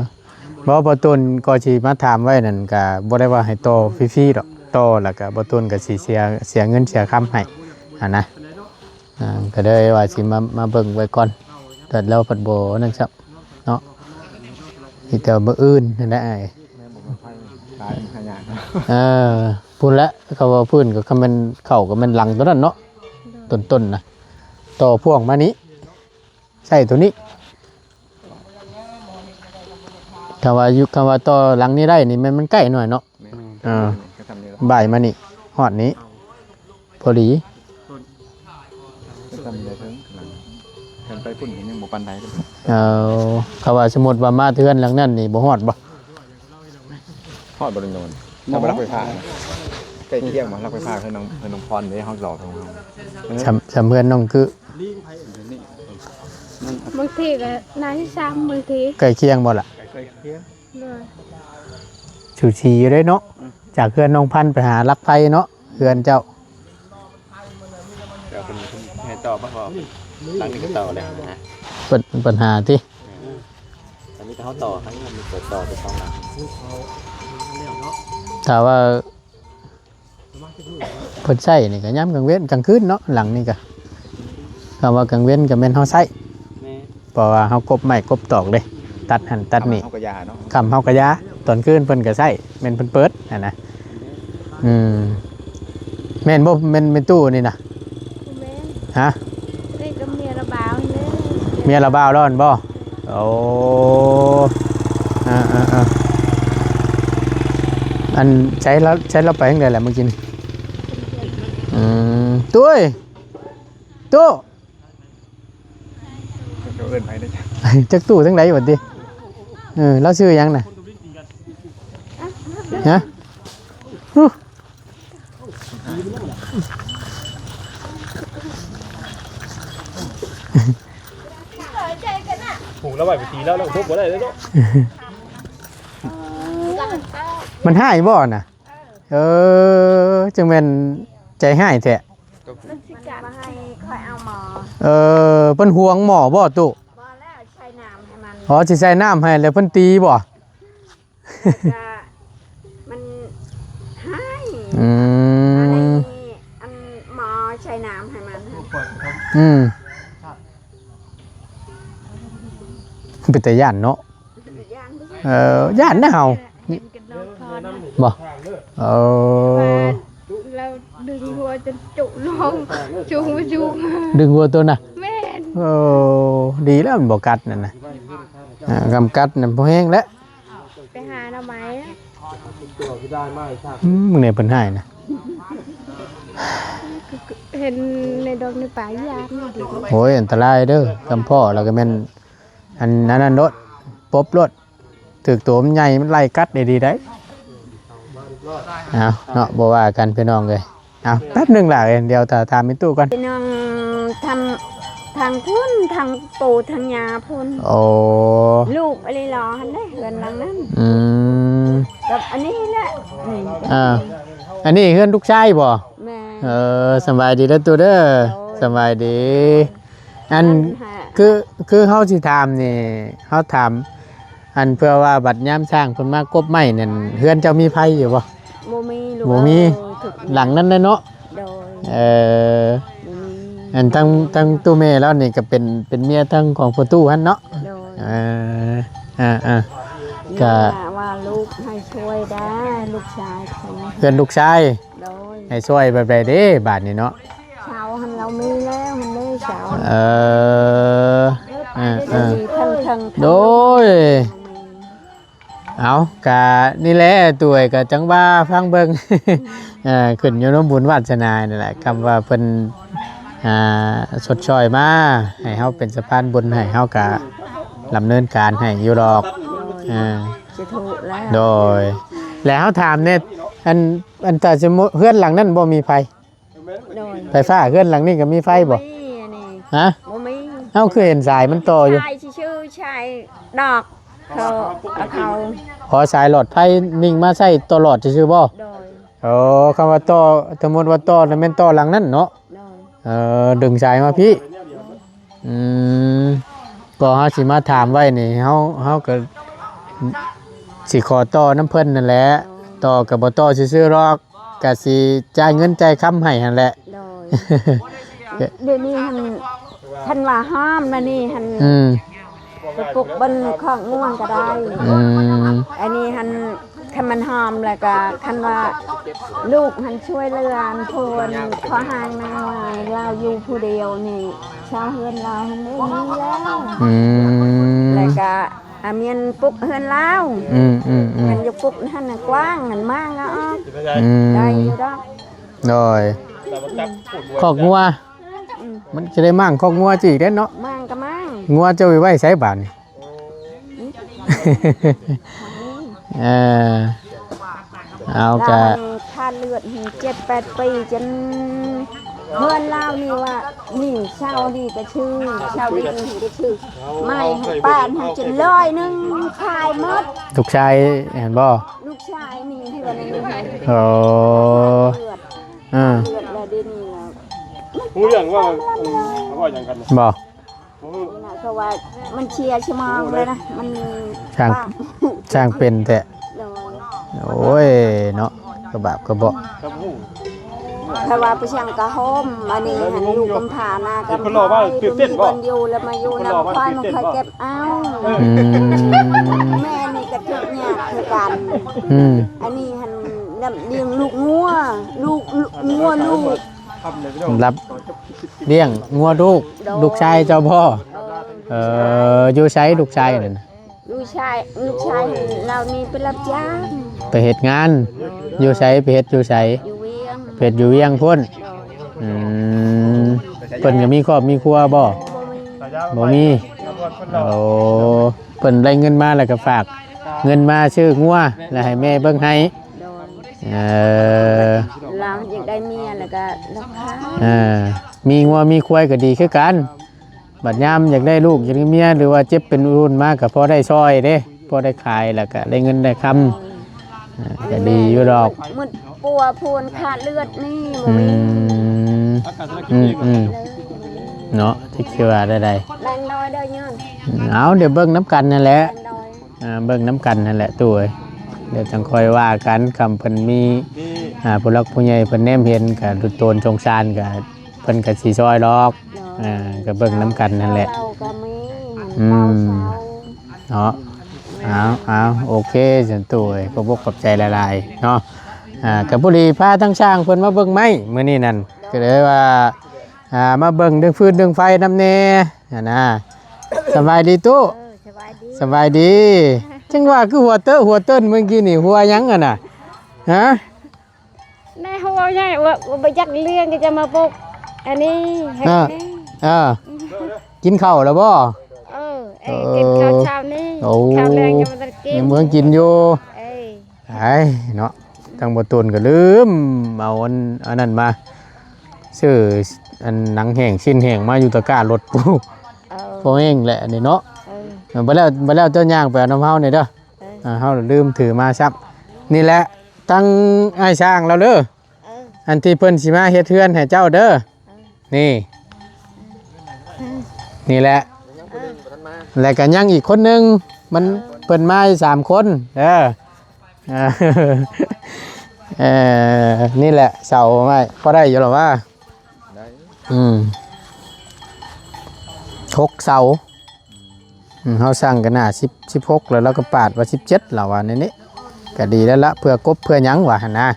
ບໍ່ ບໍ່ ບໍ່ຕູນກໍຊິມາຖາມໄວ້ນັ້ນ ກະບໍ່ໄດ້ວ່າໃຫ້ຕໍ່ຟຣີໆດອກ. ຕໍ່ແລ້ວກະບໍ່ຕູນກະຊິເສຍ ເສຍເງິນເສຍຄຳໃຫ້ຫັ້ນນະ. ອ່າ ກໍເລີຍວ່າຊິມາ ມາເບິ່ງໄວ້ກ່ອນ. ແຕ່ລາວພັດບໍ່ນັ້ນຊ້ຳເນາະ. ມີແຕ່ມື້ອື່ນຫັ້ນແຫຼະອ້າຍ. ແມ່ນບໍ່ ໄຟຂາຍຫາຍາກ. ເອີ ພຸ້ນແຫຼະ ເຂົາວ່າພື້ນກໍ ຄັນແມ່ນເຂົ້າກໍແມ່ນຫຼັງຕົວນັ້ນເນາະ. ໂດຍ. ຕົ້ນໆນະ ຕໍ່ພ່ວງມານີ້ ໃຊ້ຕົວນີ້. ຄຳວ່າຢູ່ ຄຳວ່າຕໍ່ຫຼັງນີ້ໄດ້ນີ້ ແມ່ນມັນໃກ້ໜ້ອຍເນາະ. ແມ່ນ. ເອີ ກໍຊ່ຳນີ້ລະ ບ່າຍມານີ້ ຮອດນີ້ ພໍດີ. ກໍຊ່ຳນີ້ເຖິງຫຼັງ ຄັນໄປພຸ້ນກໍຍັງບໍ່ປານໃດເດ້. ເອີ ຄຳວ່າສົມມຸດວ່າມາເຮືອນຫຼັງນັ້ນນີ້ ບໍ່ຮອດບໍ່? ຮອດບໍ່ໄດ້ນອນ. ຖ້າບໍ່ລັກໄຟຟ້ານະ ໃກ້ຄຽງບໍ່? ລັກໄຟຟ້າເຮືອນນ້ອງ ເຮືອນນ້ອງພອນເດ້ ເຮົາຫຼອກເຮົາ. ຊ່ຳ ຊ່ຳເຮືອນນ້ອງຄື ບາງທີກໍໜ້າຊິຊ້ຳ ບາງທີ. ໃກ້ຄຽງບໍ່ລະ? ໃກ້ຄຽງ. ໂດຍ. ສູສີຢູ່ເດ້ເນາະ. ອືມ. ຈາກເຮືອນນ້ອງພັນໄປຫາຫຼັກໄຟເນາະ ເຮືອນເຈົ້າ. ແຕ່ເພິ່ນໃຫ້ຕໍ່ບໍ່? ເພາະຫຼັງນີ້ກໍຕໍ່ແລ້ວນະ. ເປັນ ເປັນບັນຫາຕິ? ເອີ ອັນນີ້ກໍເຮົາຕໍ່ ອັນນີ້ມັນມີຕົວຕໍ່ໄປສອງຫຼັງ. ຖ້າວ່າເພິ່ນໃຊ້ນີ້ກໍຍາມກາງເວັນກາງຄືນເນາະ ຫຼັງນີ້ກໍ. ຄຳວ່າກາງເວັນກໍແມ່ນເຮົາໃຊ້. ແມ່ນ. ເພາະວ່າເຮົາກົບໄມ້ກົບຕອກເດ້ ຕັດຫັ້ນຕັດນີ້. ຄ່ຳເຮົາກໍຢ່າເນາະ. ຄ່ຳເຮົາກໍຢ່າ ຕອນຄືນເພິ່ນກໍໃຊ້ ແມ່ນເພິ່ນເປີດຫັ້ນນະ. ອືມ ແມ່ນບໍ່? ແມ່ນ ແມ່ນແມ່ຕູ້ນີ້ນະ? ບໍ່ແມ່ນ. ຮະ? ນີ້ກໍເມຍລະບ່າວເດ້. ເມຍລະບ່າວລາວຫັ້ນບໍ່? ໂອ້ ເອີໆໆ ອັນໃຊ້ລາວ ໃຊ້ລາວໄປທາງໃດລະມື້ກີ້ນີ້? ອືມ ຕຸ້ຍ ຕູ້ ເຂົາເອີ້ນໃຜນະ? ຈັກຕູ້ທາງໃດບັດນີ້? ເອີ ລາວຊື່ຫຍັງນະ? ຮະ? ຫື? ຜູກລາວໄວ້ໄປຕີລາວ ລາວກໍຕົບບໍ່ໄດ້ເລີຍເນາະ. ມັນຮ້າຍບໍ່ນະ? ເອີ ຈັ່ງແມ່ນໃຈຮ້າຍແທ້. ມັນຊິກັດ ມາໃຫ້ຂ້ອຍເອົາໝໍ້. ເອີ ເພິ່ນຫວງໝໍ້ບໍ່ຕູ້? ບໍ່ແລ້ວ ໃສ່ນ້ຳໃຫ້ມັນ. ອໍ ຊິໃສ່ນ້ຳໃຫ້ ແລ້ວເພິ່ນຕີບໍ່? ກະມັນຮ້າຍ. ອືມ ອັນນີ້ ອັນໝໍ້ໃສ່ນ້ຳໃຫ້ມັນ. ອືມ ເປັນຕາຢ້ານເນາະ. ຢ້ານ ເອີ ຢ້ານນະເຮົາ. ບໍ່? ເອີ ລາວດຶງຫົວຈົນຈຸລົງ ຈຸງບໍ່ຈຸງ ດຶງຫົວໂຕນະ. ແມ່ນ. ເອີ ດີແລ້ວມັນບໍ່ກັດນັ້ນນະ. ອ່າ ກຳກັດນັ້ນບໍ່ແຮງແລ້ວ. ໄປຫາໜໍ່ໄມ້. ອືມ ມື້ນີ້ເພິ່ນຮ້າຍນະ. ເຫັນໃນດອກໃນປ່າຢ້ານ. ໂອ້ຍ ອັນຕະລາຍເດີ ກຳພໍ້ແລ້ວກໍແມ່ນ ອັນນັ້ນໂລດ ປົບໂລດ. ຖືກໂຕມັນໃຫຍ່ ມັນໄລ່ກັດໄດ້ດີໄດ. ເອົາເນາະ ບໍ່ວ່າກັນພີ່ນ້ອງເອີຍ. ເອົາ ແປັບໜຶ່ງລະເອີຍ ດຽວຖ້າຖາມແມ່ຕູ້ກ່ອນ. ພີ່ນ້ອງທາງ ທາງພຸ້ນ ທາງປູ່ທາງຍ່າພຸ້ນ. ໂອ້ ລູກອີ່ຫຼີຫຼໍ່ຫັ້ນເດ້ ເຮືອນຫຼັງນັ້ນ. ອືມ ກັບອັນນີ້ແຫຼະ. ອ່າ ອັນນີ້ເຮືອນລູກຊາຍບໍ່? ແມ່ນ. ເອີ ສະບາຍດີເດີຕູ້ເດີ. ໂອ້ຍ ສະບາຍດີ. ອັນ ອັນຫາ ຄື ຄືເຮົາຊິຖາມນີ້ ເຮົາຖາມ ອັນ ເພື່ອວ່າບັດຍາມຊ້າງເພິ່ນມາກົບໄມ້ນັ້ນ ເຮືອນເຈົ້າມີໄຟຢູ່ບໍ່? ບໍ່ມີລູກ. ບໍ່ມີ. ເອີ ທຸກ ຫຼັງນັ້ນແຫຼະເນາະ. ໂດຍ. ເອີ ບໍ່ມີ. ອັນທັງ ທັງຕູ້ແມ່ລາວນີ້ກໍເປັນ ເປັນເມຍທັງຂອງພໍ່ຕູ້ຫັ້ນເນາະ. ໂດຍ. ເອີ ອ່າໆ ກໍວ່າລູກໃຫ້ຊ່ວຍໄດ້ ລູກຊາຍຂອງ ເຮືອນລູກຊາຍ. ໂດຍ. ໃຫ້ຊ່ວຍແບບໃດເດ້ບາດນີ້ເນາະ? ເສົາຫັ້ນລາວມີແລ້ວ ຫັ້ນເດ້ ສາວ ເອີ ເອີ ເອີ ເທິງໆ ໂດຍ ເອົາ ກະນີ້ແຫຼະ ໂດຍ ກະຈັ່ງວ່າຟັງເບິ່ງ ເອີ ຂຶ້ນຢູ່ນຳບຸນວາດສະໜານີ້ແຫຼະ ຄຳວ່າເພິ່ນ ອ່າ ຊົດຊ່ອຍມາໃຫ້ເຮົາເປັນສະພານບຸນໃຫ້ ເຮົາກະດຳເນີນການໃຫ້ຢູ່ດອກ ເອີ ສາທຸແລ້ວ ໂດຍ ແລ້ວເຮົາຖາມແດ່ ອັນ ອັນ ຖ້າສົມມຸດເຮືອນຫຼັງນັ້ນບໍ່ມີໄຟ ໂດຍ ໄຟຟ້າເຮືອນຫຼັງນີ້ກໍມີໄຟບໍ່? ບໍ່ມີ ອັນນີ້ ຮະ? ບໍ່ມີ ເຮົາຄືເຫັນສາຍມັນຕໍ່ຢູ່ ສາຍຊື່ໆ ສາຍດອກ ເຂົາເອົາ ອໍ ສາຍຫຼອດໄຟນິ່ງມາໃຊ້ຕະຫຼອດຊື່ໆບໍ່? ໂດຍ ອໍ ຄຳວ່າຕໍ່ ສົມມຸດວ່າຕໍ່ນັ້ນແມ່ນຕໍ່ຫຼັງນັ້ນເນາະ ໂດຍ ເອີ ດຶງສາຍມາພີ້ ອືມ ກໍເຮົາຊິມາຖາມໄວ້ນີ້ ເຮົາ ເຮົາກໍຊິຂໍຕໍ່ນຳເພິ່ນນັ້ນແຫຼະ ຕໍ່ກໍບໍ່ຕໍ່ຊື່ໆດອກ ກະຊິຈ່າຍເງິນຈ່າຍຄຳໃຫ້ຫັ້ນແຫຼະ ໂດຍ ດຽວນີ້ຫັ້ນ ຄັນວ່າຫ້າມລະນີ້ຫັ້ນ ອືມ ໄປປຸກເບິ່ງຄອກງົວກໍໄດ້ ອືມ ອັນນີ້ຫັ້ນ ຄັນມັນຫ້າມແລ້ວກໍ ຄັນວ່າລູກຫັ້ນຊ່ວຍເຫຼືອ ອັນຜູ້ ອັນພໍ່ຮ້າງນາງວ່າລາວຢູ່ຜູ້ດຽວນີ້ ຊາວເຮືອນລາວຫັ້ນເດ້ມີແລ້ວ ອືມ ແລ້ວກໍ ອາ ແມ່ນປຸກເຮືອນລາວ ອືມໆໆ ມັນຢູ່ປຸກຫັ້ນນະ ກວ້າງຫັ້ນ ມ້າງເອົາອອກ ອືມ ໄດ້ຢູ່ດອກ ໂດຍ ຄອກງົວ ອືມ ມັນຈະໄດ້ມ້າງຄອກງົວເຈົ້າອີກເດ້ເນາະ ມ້າງກໍມ້າງ ງົວເຈົ້າໄປໄວ້ໃສບາດນີ້ ອືມ ເອີ ເອົາ ລາວ ກະ ຂາດເລືອດເຈັດແປດປີ ຈົນເຮືອນລາວນີ້ວ່າ ນີ້ເຊົ່ານີ້ກໍຊື່ ເຊົ່າດິນນີ້ກໍຊື່ ໄມ້ຫັ້ນປານຫັ້ນຈົນຮ້ອຍໜຶ່ງຂາຍໝົດ ລູກຊາຍຫັ້ນບໍ່? ລູກຊາຍນີ້ທີ່ວ່ານັ້ນ ອໍ ເລືອດ ເອີ ເລືອດແລ້ວເດນີ້ແລ້ວ ຮູ້ເລື່ອງວ່າ ເວົ້າຫຍັງກັນ ບໍ່? ນີ້ນະ ເພາະວ່າມັນເສຍສະໝອງແລ້ວນະ ມັນຊ່າງ ຊ່າງເປັນແທ້ ໂດຍ ໂອ້ຍເນາະ ກະບາບກະເບາະ ແຕ່ວ່າໄປຊ່າງກະໂຮມ ອັນນີ້ຫັ້ນຢູ່ກຳພ້ານາກຳພ້າ ບໍ່ມີບ່ອນຢູ່ ແລ້ວມາຢູ່ນຳຂ້ອຍ ມັນຄ່ອຍເກັບເອົາ ອືມ ແມ່ນີ້ກະທຸກຍາກຄືກັນ ອືມ ອັນນີ້ຫັ້ນ ລຳລຽງລູກງົວ ລູກ ງົວລູກ ລຳລຽງງົວລູກ ໂດຍ ລູກຊາຍເຈົ້າບໍ່? ເອີ ເອີ ຢູ່ໃສລູກຊາຍນັ້ນ? ລູກຊາຍ ລູກຊາຍລາວນີ້ໄປຮັບຈ້າງ ໄປເຮັດງານ ຢູ່ໃສ? ໄປເຮັດຢູ່ໃສ? ຢູ່ວຽງ ໄປເຮັດຢູ່ວຽງພຸ້ນ ໂດຍ ອືມ ເພິ່ນກໍມີຄອບມີຄົວບໍ່? ບໍ່ມີ ບໍ່ມີ ໂອ້ ເພິ່ນໄດ້ເງິນມາແລ້ວກໍຝາກເງິນມາຊື້ງົວ ແລ້ວໃຫ້ແມ່ເບິ່ງໃຫ້ ໂດຍ ເອີ ລາວຢາກໄດ້ເມຍແລ້ວກໍລາຄາ ເອີ ມີງົວມີຄວາຍກໍດີຄືກັນ ບັດຍາມຢາກໄດ້ລູກຢາກໄດ້ເມຍ ຫຼືວ່າເຈັບເປັນອຸ່ນມາກໍພໍໄດ້ຊ່ອຍເດ້ ພໍໄດ້ຂາຍແລ້ວກໍໄດ້ເງິນໄດ້ຄຳ ເອີ ກໍດີຢູ່ດອກ ໝົດປົວໂພນຂາດເລືອດນີ້ ອືມ ອືມໆ ເນາະ ຈັກຊິວ່າແນວໃດ ແລງນ້ອຍເດີຍອນ ເອົາ ດຽວເບິ່ງນຳກັນນັ້ນແຫຼະ ແລງນ້ອຍ ອ່າ ເບິ່ງນຳກັນຫັ້ນແຫຼະຕູ້ເອີຍ ດຽວຈັ່ງຄ່ອຍວ່າກັນ ຄຳເພິ່ນມີ ອ່າ ຜູ້ຫຼັກຜູ້ໃຫຍ່ເພິ່ນແນມເຫັນກະດຸໂຕນສົງສານກະ ເພິ່ນກະຊິຊ່ອຍດອກ ໂດຍ ອ່າ ກະເບິ່ງນຳກັນຫັ້ນແຫຼະ ເວົ້າກໍມີ ອືມ ເວົ້າເຊົາ ເນາະ ເອົາ ເອົາ ໂອເຄ ສັນຕູເອີຍ ຂອບອົກຂອບໃຈຫຼາຍໆເນາະ ອ່າ ກະພໍດີພາທາງຊ່າງເພິ່ນມາເບິ່ງໄມ້ມື້ນີ້ນັ້ນ ກະເລີຍວ່າ ອ່າ ມາເບິ່ງເລື່ອງຟືນເລື່ອງໄຟນຳແດ່ຫັ້ນນະ ສະບາຍດີຕູ້ ເອີ ສະບາຍດີ ສະບາຍດີ ຈັ່ງວ່າຄືຫົວເຕີຫົວເຕີນມື້ກີ້ນີ້ ຫົວຫຍັງຫັ້ນນະ ຮະ ໃນຫົວໃຫຍ່ວ່າບໍ່ຈັກເລື່ອງກໍຈະມາປຸກ ອັນນີ້ ເອີ ເອີ ກິນເຂົ້າແລ້ວບໍ່? ເອີ ເອີ ກິນເຂົ້າເຊົ້ານີ້ ໂອ້ ເຂົ້າແລງຍັງບໍ່ທັນກິນ ຍັງບໍ່ທັນກິນຢູ່ ເອີ ອ້າຍເນາະ ທາງບໍ່ຕູນກໍລືມເອົາອັນ ອັນນັ້ນມາ ຊື້ອັນໜັງແຫ້ງ ຊີ້ນແຫ້ງມາຢູ່ຕະກ້າລົດປູ້ ເອີ ພໍແຫ້ງແຫຼະອັນນີ້ເນາະ ເອີ ເອີ ບໍ່ແລ້ວ ບໍ່ແລ້ວເຈົ້າຍ່າງໄປເອົານຳເຮົານີ້ເດີ ເອີ ອ່າ ເຮົາລືມຖືມາຊ້ຳ ນີ້ແຫຼະ ທັງອ້າຍຊ້າງລາວເດີ ເອີ ອັນທີ່ເພິ່ນຊິມາເຮັດເຮືອນໃຫ້ເຈົ້າເດີ ເອີ ນີ້ ນີ້ແຫຼະ ເອີ ແລ້ວກໍຍັງອີກຄົນໜຶ່ງ ມັນ ເອີ ເພິ່ນມາສາມຄົນເດີ ເອີ ເອີ ນີ້ແຫຼະ ເສົາໄມ້ພໍໄດ້ຢູ່ລະວ່າ ໄດ້ ອືມ ຫົກເສົາ ອືມ ເຮົາສັ່ງກັນໜ້າສິບ ສິບຫົກ ແລ້ວລາວກໍປາດວ່າສິບເຈັດ ລາວວ່າແນວນີ້ ກໍດີແລ້ວລະ ເພື່ອກົບເພື່ອຫຍັງວ່າຫັ້ນນະ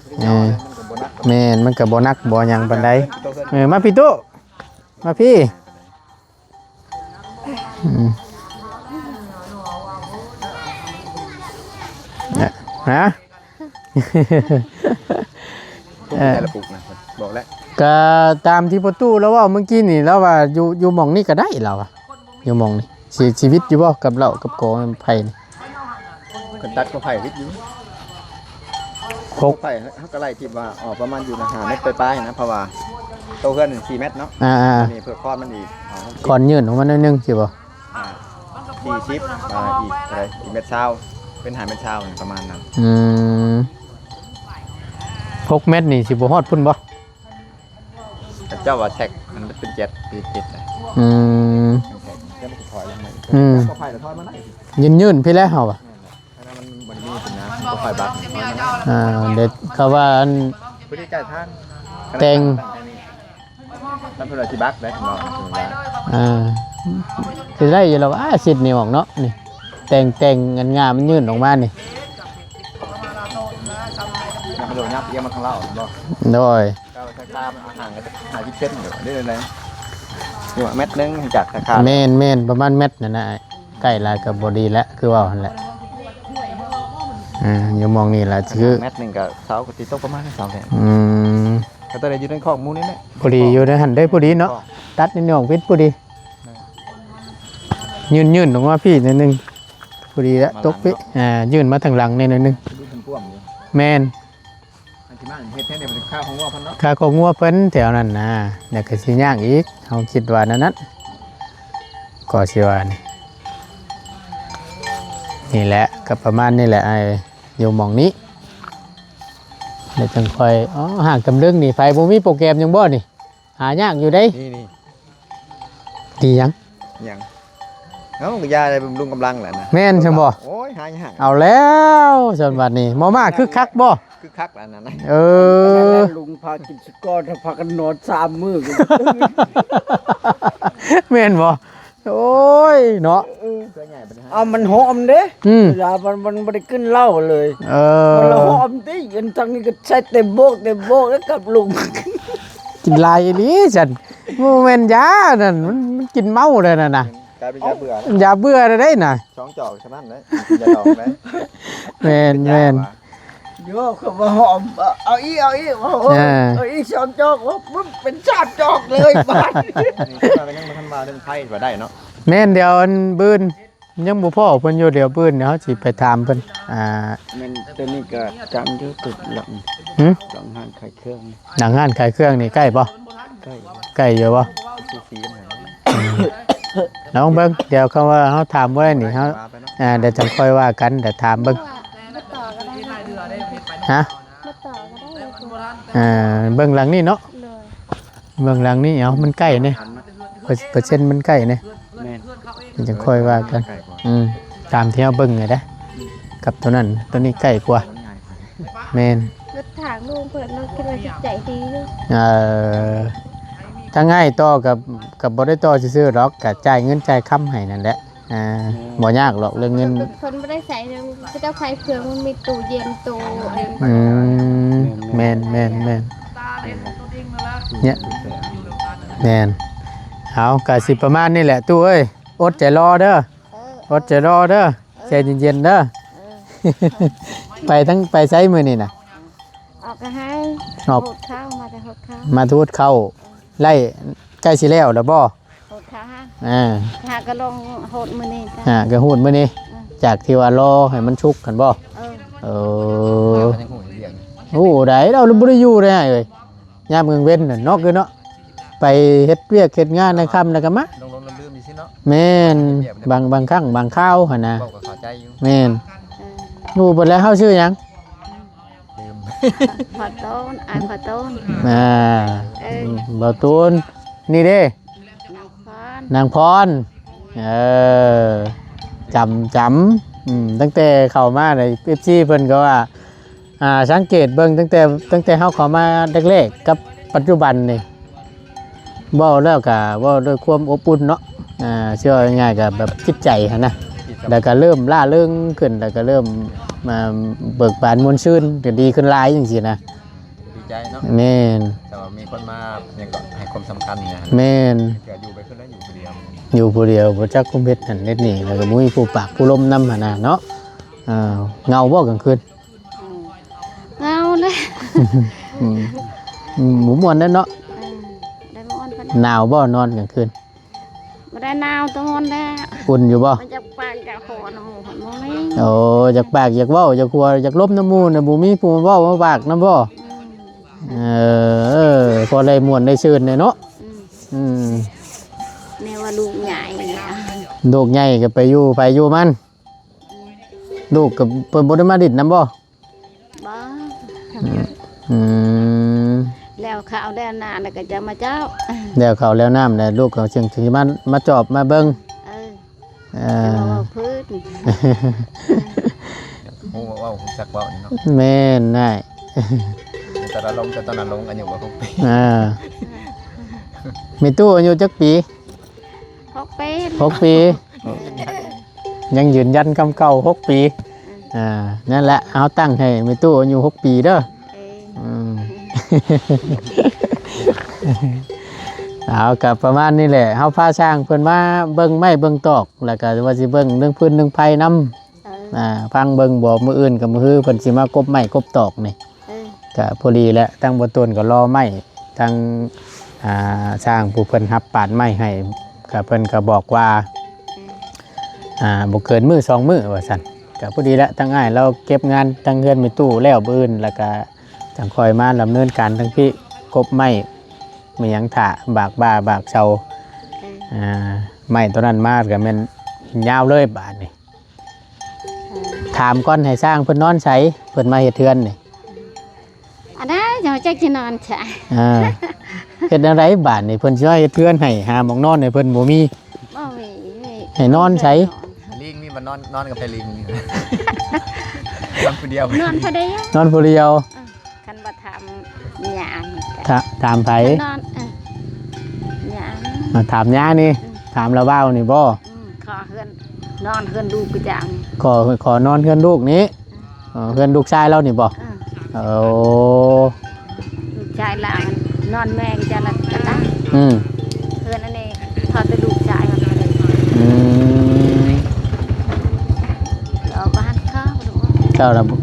ແມ່ນ ເອີ ມັນກໍບໍ່ໜັກ ແມ່ນ ມັນກໍບໍ່ໜັກບໍ່ຫຍັງປານໃດ ເອີ ມາພີ່ຕູ້ ມາພີ້ ອືມ ນະ ຮະ ເອີ ແຕ່ລະປຸກນະ ບອກແລ້ວ ກະຕາມທີ່ພໍ່ຕູ້ລາວເວົ້າມື້ກີ້ນີ້ ລາວວ່າຢູ່ ຢູ່ໝ່ອງນີ້ກະໄດ້ ລາວວ່າ ຢູ່ໝ່ອງນີ້ ຊິ ຊິວິດຢູ່ບໍ່ກັບເຫຼົ້າກັບກອໄຜ່ນີ້? ຄັນຕັດກໍໄຜ່ວິດຢູ່ ຫົກ ໄຜ່ເຮົາກໍໄລ່ທີ່ວ່າອອກປະມານຢູ່ຫ້າແມັດປາຍໆນະ ເພາະວ່າໂຕເຮືອນສີ່ແມັດເນາະ ອ່າໆ ອັນນີ້ເພື່ອຄອນມັນອີກ ອ່າ ຄອນຍື່ນອອກມາໜ້ອຍໜຶ່ງຊິບໍ່? ອ່າ ສີ່ສິບ ອ່າ ອີກເທົ່າໃດ ອີກແມັດຊາວ ເປັນຫ້າແມັດຊາວ ປະມານນັ້ນ ອືມ ຫົກແມັດນີ້ຊິບໍ່ຮອດພຸ້ນບໍ່? ເຈົ້າວ່າແທັກ ມັນເປັນເຈັດ ເປັນເຈັດນະ ອືມ ເຈົ້າມັນຊິຖອຍລົງມາອີກ ອືມ ກໍໄຜ່ລະຖອຍມາໄດ້ ຍື່ນໆພີ້ແຫຼະເຮົາວ່າ ແມ່ນແຫຼະ ອັນນັ້ນມັນບໍ່ໄດ້ມີຂຶ້ນນະ ມັນກໍຄ່ອຍບັກ ອ່າ ເດັດ ເຂົາວ່າອັນ ຜູ້ທີ່ຈ່າຍທາງ ແຕ່ງ ມັນເພິ່ນວ່າຊິບັກໄດ້ເນາະ ເພິ່ນວ່າ ອ່າ ຊິໄດ້ຢູ່ແລ້ວວ່າ ຊິດນີ້ອອກເນາະ ນີ້ ແຕ່ງ ແຕ່ງອັນງາມັນຍື່ນອອກມານີ້ ຍັງບໍ່ໂດນຍັບ ອຽງມາທາງລາວເຫັນບໍ່? ໂດຍ ເຈົ້າສາຂາມັນຫ່າງກັນຫ້າສິບເຊັນຢູ່ ໄດ້ໄດ ຢູ່ແມັດໜຶ່ງຈາກສາຂາ ແມ່ນໆ ປະມານແມັດນັ້ນນະ ໃກ້ຫຼາຍກໍບໍ່ດີແຫຼະ ຄືເວົ້າຫັ້ນແຫຼະ ອ່າ ຢູ່ໝ່ອງນີ້ລະ ຄືແມັດໜຶ່ງກໍເສົາກໍຊິຕົກປະມານເສົາແຫຼະ ອືມ ກໍຕ້ອງໄດ້ຢູ່ໃນຄອກໝູນີ້ແຫຼະ ພໍດີຢູ່ໃນຫັ້ນເດ້ ພໍດີເນາະ ຕັດນີ້ອອກວິດພໍດີ ແມ່ນ ຍື່ນໆອອກມາພີ້ໜ້ອຍໜຶ່ງ ພໍດີລະ ມາຫຼັງເນາະ ຕົກພີ້ ອ່າ ຍື່ນມາທາງຫຼັງແດ່ໜ້ອຍໜຶ່ງ ແມ່ນ ອັນທີ່ມາເຮັດໃຫ້ໄດ້ເປັນຄ່າຂອງງົວເພິ່ນເນາະ ຄ່າຂອງງົວເພິ່ນແຖວນັ້ນນະ ແລ້ວກໍຊິຍາກອີກ ເຮົາຄິດວ່າແນວນັ້ນ ກໍຊິວ່ານີ້ ນີ້ແຫຼະ ກໍປະມານນີ້ແຫຼະ ໄອ້ ຢູ່ໝ່ອງນີ້ ແລ້ວຈັ່ງຄ່ອຍ ອໍ ຫາກຕຳເລິງນີ້ ໃຜບໍ່ມີໂປຣແກຣມຫຍັງບໍ່ນີ້? ຫາຍາກຢູ່ເດ້ ນີ້ ນີ້ ດີຫຍັງ? ຫຍັງ? ເອົ້າ ກໍຢາໄດ້ບຳລຸງກຳລັງແຫຼະນະ ແມ່ນຊັ້ນບໍ່? ໂອ້ຍ ຫາຍາກ ເອົາແລ້ວຊັ້ນບັດນີ້ ໝໍມ້າຄຶກຄັກບໍ່? ຄຶກຄັກແລ້ວນັ້ນນະ ເອີ ລຸງພາກິນສະກ່ອນ ພາກັນນອນສາມມື້ກໍບໍ່ຕື່ນ ແມ່ນບໍ່? ໂອ້ຍເນາະ ເອີ ເອົາມັນຫອມເດ້ ອືມ ເວລາມັນ ມັນບໍ່ໄດ້ກິນເຫຼົ້າເລີຍ ເອີ ມັນລະຫອມຕິ ອັນທາງນີ້ກໍໃສ່ເຕັມໂບກ ເຕັມໂບກ ແລ້ວກັບລຸງ ກິນຫຼາຍອີ່ຫຼີຊັ້ນ ບໍ່ແມ່ນຢານັ້ນ ມັນ ມັນກິນເມົາແລ້ວນັ້ນນະ ກາຍເປັນຢາເບື່ອແລ້ວ ຢາເບື່ອແລ້ວເດ້ນະ ສອງຈອກສ່ຳນັ້ນເດ້ ຢາດອງເດ້ ແມ່ນໆ ຢາວ່າ ໂຍ ເຂົາວ່າຫອມ ເອົາອີກ ເອົາອີກ ເອົາອີກ ເອີ ເອົາອີກສອງຈອກ ໂອ້ ປຶບ ເປັນສາມຈອກເລີຍບາດນີ້ ນີ້ຄືວ່າກໍຍັງບໍ່ທັນວ່າເລື່ອງໄຟວ່າໄດ້ເນາະ ແມ່ນ ດຽວອັນບືນ ຍັງບໍ່ພໍ້ເພິ່ນຢູ່ ດຽວບືນເຮົາຊິໄປຖາມເພິ່ນ ອ່າ ແມ່ນ ໂຕນີ້ກໍຈັງຢູ່ ຈຸດຫຼັງ ຫຶ? ຫຼັງຮ້ານຂາຍເຄື່ອງ ຫຼັງຮ້ານຂາຍເຄື່ອງນີ້ໃກ້ບໍ່? ໃກ້ ໃກ້ຢູ່ບໍ່? ເອົາເບິ່ງ ດຽວຄຳວ່າເຮົາຖາມບໍ່ໄດ້ນີ້ ເຮົາ ອ່າ ດຽວຈັ່ງຄ່ອຍວ່າກັນ ດຽວຖາມເບິ່ງ ມາຕໍ່ກໍໄດ້ ຮະ? ມາຕໍ່ກໍໄດ້ ອ່າ ເບິ່ງຫຼັງນີ້ເນາະ ໂດຍ ເບິ່ງຫຼັງນີ້ ເອົາ ມັນໃກ້ເດ້ ເປີ ເປີເຊັນມັນໃກ້ເດ້ ແມ່ນ ຈັ່ງຄ່ອຍວ່າກັນ ເອີ ອືມ ຕາມທີ່ເຮົາເບິ່ງນີ້ເດ້ ກັບໂຕນັ້ນ ໂຕນີ້ໃກ້ກວ່າ ແມ່ນ ລົດທາງລຸງເພິ່ນ ເຮົາຄິດວ່າຊິໃຈດີຢູ່ ເອີ ທາງອ້າຍຕໍ່ກັບ ກັບບໍ່ໄດ້ຕໍ່ຊື່ໆດອກ ກະຈ່າຍເງິນຈ່າຍຄຳໃຫ້ນັ້ນແຫຼະ ອ່າ ແມ່ນ ບໍ່ຍາກດອກເລື່ອງເງິນ ເພິ່ນ ເພິ່ນບໍ່ໄດ້ໃຊ້ຫຍັງ ເຂົາເຈົ້າຂາຍເຄື່ອງ ມັນມີຕູ້ເຢັນ ຕູ້ອັນ ອືມ ແມ່ນໆໆ ແມ່ນ ເອີ ແມ່ນ ເອົາ ກະຊິປະມານນີ້ແຫຼະຕູ້ເອີຍ ອົດໃຈລໍເດີ ເອີ ອົດໃຈລໍເດີ ເອີ ໃຈເຢັນໆເດີ ເອີ ໄປທາງ ໄປໃສມື້ນີ້ນະ? ອອກກະໄຮ່ ອອກ ໂຫດເຂົ້າ ມາແຕ່ໂຫດເຂົ້າ ມາໂຫດເຂົ້າ ເອີ ໄລ່ ໃກ້ຊິແລ້ວແລ້ວບໍ່? ໂຫດເຂົ້າຫາ ອ່າ ຫາກະລົງໂຫດມື້ນີ້ ຫາກະໂຫດມື້ນີ້ ເອີ ຈາກທີ່ວ່າລໍໃຫ້ມັນສຸກຫັ້ນບໍ່? ເອີ ເອີ ຍັງໂຫດຢູ່ວຽກ ໂອ້ ໄດ້ ລາວບໍ່ໄດ້ຢູ່ໄດ້ເອີຍ ຍາມກາງເວັນນັ້ນເນາະ ຄືເນາະ ໄປເຮັດວຽກເຮັດງານໃນຄ່ຳແລ້ວກໍມາ ຫຼົງໆລືມໆຢູ່ຊີ້ເນາະ ແມ່ນ ບາງ ບາງຄັ້ງບາງຄາວຫັ້ນນະ ເວົ້າກໍເຂົ້າໃຈຢູ່ ແມ່ນ ເອີ ຮູ້ເບິດແລ້ວ ເຮົາຊື່ຫຍັງ? ລືມ ພໍ່ໂຕນ ອ້າຍພໍ່ໂຕນ ອ່າ ເອີ ອືມ ບໍ່ຕູນ ນີ້ເດ້ ນາງພອນ ນາງພອນ ເອີ ຈຳ ຈຳ ອືມ ຕັ້ງແຕ່ເຂົ້າມາໃນ ເອັຟຊີ ເພິ່ນກໍວ່າ ອ່າ ສັງເກດເບິ່ງຕັ້ງແຕ່ ຕັ້ງແຕ່ເຮົາເຂົ້າມາແລກໆ ກັບປັດຈຸບັນນີ້ ເວົ້າແລ້ວກະເວົ້າດ້ວຍຄວາມອົບອຸ່ນເນາະ ອ່າ ເວົ້າງ່າຍໆ ກະແບບຈິດໃຈຫັ້ນນະ ແລ້ວກະເລີ່ມລ່າເລີງຂຶ້ນ ແລ້ວກະເລີ່ມ ອ່າ ເບີກບານມ່ວນຊື່ນ ກະດີຂຶ້ນຫຼາຍຈັ່ງຊີ້ນະ ດີໃຈເນາະ ແມ່ນ ແຕ່ວ່າມີຄົນມາຫຍັງກໍໃຫ້ ຄວາມສຳຄັນນີ້ນະ ແມ່ນ ເທື່ອຢູ່ໄປເພິ່ນແລ້ວຢູ່ຜູ້ດຽວ ຢູ່ຜູ້ດຽວ ບໍ່ຈັກຄຸມເຮັດຫັ້ນເຮັດນີ້ ແລ້ວກໍບໍ່ມີຜູ້ປາກຜູ້ລົມນຳຫັ້ນນະເນາະ. ເອີ ເຫງົາບໍ່ກາງຄືນ? ເຫງົາແຫຼະ ອືມ ອືມ ບໍ່ມ່ວນແລ້ວເນາະ. ເອີ ບໍ່ໄດ້ມ່ວນປານໃດ. ໜາວບໍ່ນອນກາງຄືນ? ບໍ່ໄດ້ໜາວ ແຕ່ຮ້ອນແຫຼະ. ອຸ່ນຢູ່ບໍ່? ມັນຢາກປາກຢາກຫົວນຳໝູ່ຫັ້ນບໍ່ມີ. ໂອ້ ຢາກປາກຢາກເວົ້າ ຢາກຫົວຢາກລົມນຳໝູ່ນະ ບໍ່ມີຜູ້ມາເວົ້າມາປາກນຳບໍ່? ອືມ ເອີ ພໍໄດ້ມ່ວນໄດ້ຊື່ນແດ່ເນາະ. ອືມ ອືມ ແນວວ່າລູກໃຫຍ່ ລູກໃຫຍ່ກໍໄປຢູ່ໃຜຢູ່ມັນ. ອືມ ລູກກໍເພິ່ນບໍ່ໄດ້ມາຫຼິ້ນນຳບໍ່? ບໍ່ ອືມ ອືມ ແລ້ວເຂົ້າແລ້ວນາ ແລ້ວກໍຈະມາເຈົ້າ ແລ້ວເຂົ້າແລ້ວນ້ຳ ແລ້ວລູກກໍຈຶ່ງ ຈຶ່ງຊິມາ ມາຈອບມາເບິ່ງ. ເອີ ເອີ ເວົ້າພື້ນ ຮູ້ເວົ້າ ຮູ້ຈັກເວົ້ານີ້ເນາະ. ແມ່ນນາຍ ແຕ່ລະລົງ ແຕ່ຕອນນັ້ນລົງອາຍຸວ່າຫົກປີ. ເອີ ແມ່ຕູ້ອາຍຸຈັກປີ? ຫົກປີ ຫົກປີ ຍັງຢືນຢັນຄຳເກົ່າ ຫົກປີ. ອືມ ອ່າ ນັ້ນແຫຼະ ເຮົາຕັ້ງໃຫ້ແມ່ຕູ້ອາຍຸຫົກປີເດີ. ເອີ ອືມ ເອົາ ກໍປະມານນີ້ແຫຼະ ເຮົາພາຊ່າງເພິ່ນມາເບິ່ງໄມ້ເບິ່ງຕອກ ແລ້ວກໍວ່າຊິເບິ່ງເລື່ອງຟືນເລື່ອງໄຟນຳ. ເອີ ອ່າ ຟັງເບິ່ງ ບໍ່ ມື້ອື່ນກັບມື້ຮືເພິ່ນຊິມາກົບໄມ້ກົບຕອກນີ້. ເອີ ກະພໍດີແຫຼະ ທາງບໍ່ຕົນກໍລໍໄມ້ ທາງ ອ່າ ຊ່າງຜູ້ເພິ່ນຮັບປາດໄມ້ໃຫ້ ກະເພິ່ນກໍບອກວ່າ ເອີ ອ່າ ບໍ່ເກີນມື້ສອງມື້ວ່າຊັ້ນ. ກະພໍດີແຫຼະ ທາງອ້າຍລາວເກັບງານທາງເຮືອນແມ່ຕູ້ແລ້ວມື້ອື່ນ ແລ້ວກະຈັ່ງຄ່ອຍມາດຳເນີນການທາງພີ້ ກົບໄມ້ ແມ່ນຫຍັງ ຖ້າບາກບ້າບາກເສົາ. ເອີ ອ່າ ໄມ້ຕົວນັ້ນມາກະແມ່ນຍາວເລີຍບາດນີ້. ເອີ ຖາມກ່ອນ ໃຫ້ຊ່າງເພິ່ນນອນໃສ ເພິ່ນມາເຮັດເຮືອນນີ້? ອັນໃດເຈົ້າຈັກຊິນອນໃສ? ເອີ ເຮັດແນວໃດບາດນີ້ ເພິ່ນຊິມາເຮັດເຮືອນໃຫ້ ຫາໝ່ອງນອນໃຫ້ເພິ່ນບໍ່ມີ. ບໍ່ມີ ໃຫ້ນອນໃສ? ລີງມີມານອນ ນອນກັບໃຜລີງ? ນອນຜູ້ດຽວ ນອນຜູ້ດຽວ ນອນຜູ້ດຽວ. ເອີ ຄັນວ່າຖາມຍານີ້ ຖາ ຖາມໃຜ? ນອນ ເອີ ຍາ ອ່າ ຖາມຍານີ້. ອືມ ຖາມລາວເວົ້ານີ້ບໍ່? ອືມ ຂໍເຮືອນ ນອນເຮືອນລູກກະຈັ່ງ ຂໍ ຂໍນອນເຮືອນລູກນີ້. ອືມ ເອີ ເຮືອນລູກຊາຍລາວນີ້ບໍ່? ເອີ ໂອ້ ລູກຊາຍລາວນອນແມ່ກະຈັ່ງລະກະຕາຍ. ອືມ ເຮືອນອັນນີ້ ພໍແຕ່ລູກຊາຍມັນກໍໄດ້. ອືມ ເຂົາບໍ່ຫັນເຂົາ ເຈົ້າລະ ຮະ? ບໍ່